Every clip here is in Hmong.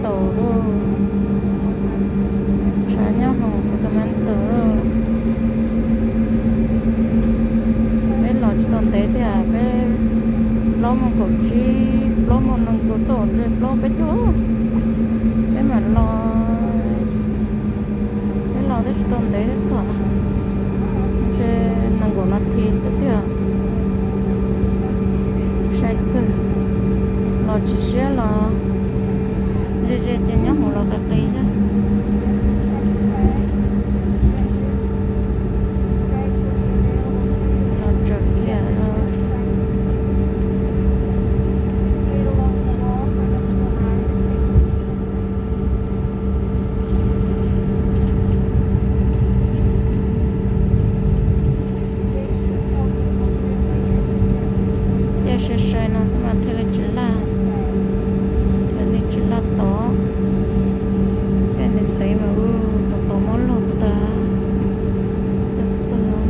Sacramento, tshav nyob hauv Sacramento. Peb los tsis tau ntev tiag, peb plaub moos kaum tsib, plaub moos nees nkaum tau ntshe plaub peb caug. Peb mam los, peb los twb tsis tau ntev txog, ntshe nees nkaum nas this xwb tiag. Sai kawg, los tsis siab los ze ze ces nyob hauv los qis qis thiab. Los tsawg kiag. Caij sai sai no xwb mas thiaj li tsis laj, thiaj li tsis laj tod. Caij ntev ntev mas ua tau tau mob log tas. Txog txog.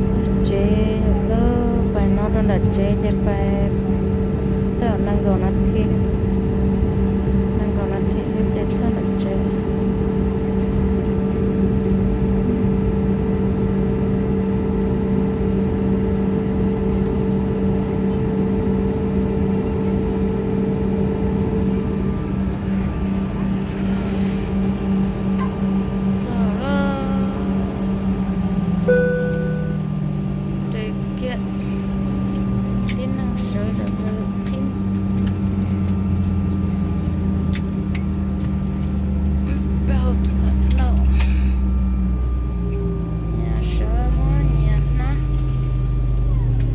Txog tsev lawm, pais no rau nram tsev ces pais tej zaum nees nkaum nas this, nees nkaum nas this xwb ces txog nram tsev. Txog lawm. Raws kiag tib neeg sawv zom zaws qhib npauj laum, nyias sawv muab nyias hnab,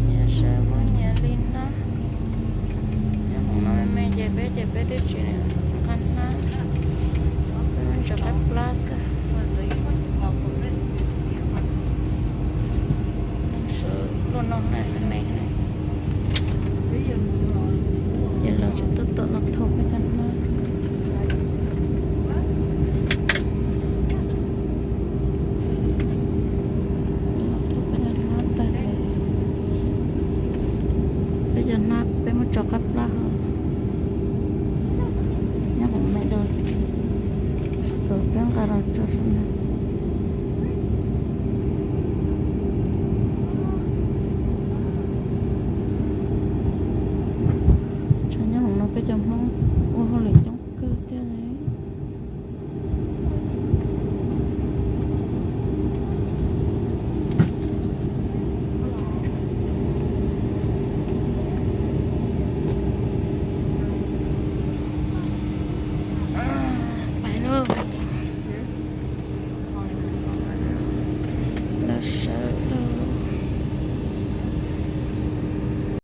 nyias sawv muab nyias li hnab. Nyob hauv no me me ces peb ces peb twb tsis nqa hnab, peb muab ntsaws qab plab xwb. Sawv luaj no na me me na. Ces lawv tseem tuaj tom los thauj peb cov hnab. Los thauj peb cov hnab tag ces peb cov hnab peb muab tso qab plab ho. Nyob hauv me dua, txaus peb nqa los tso sab na.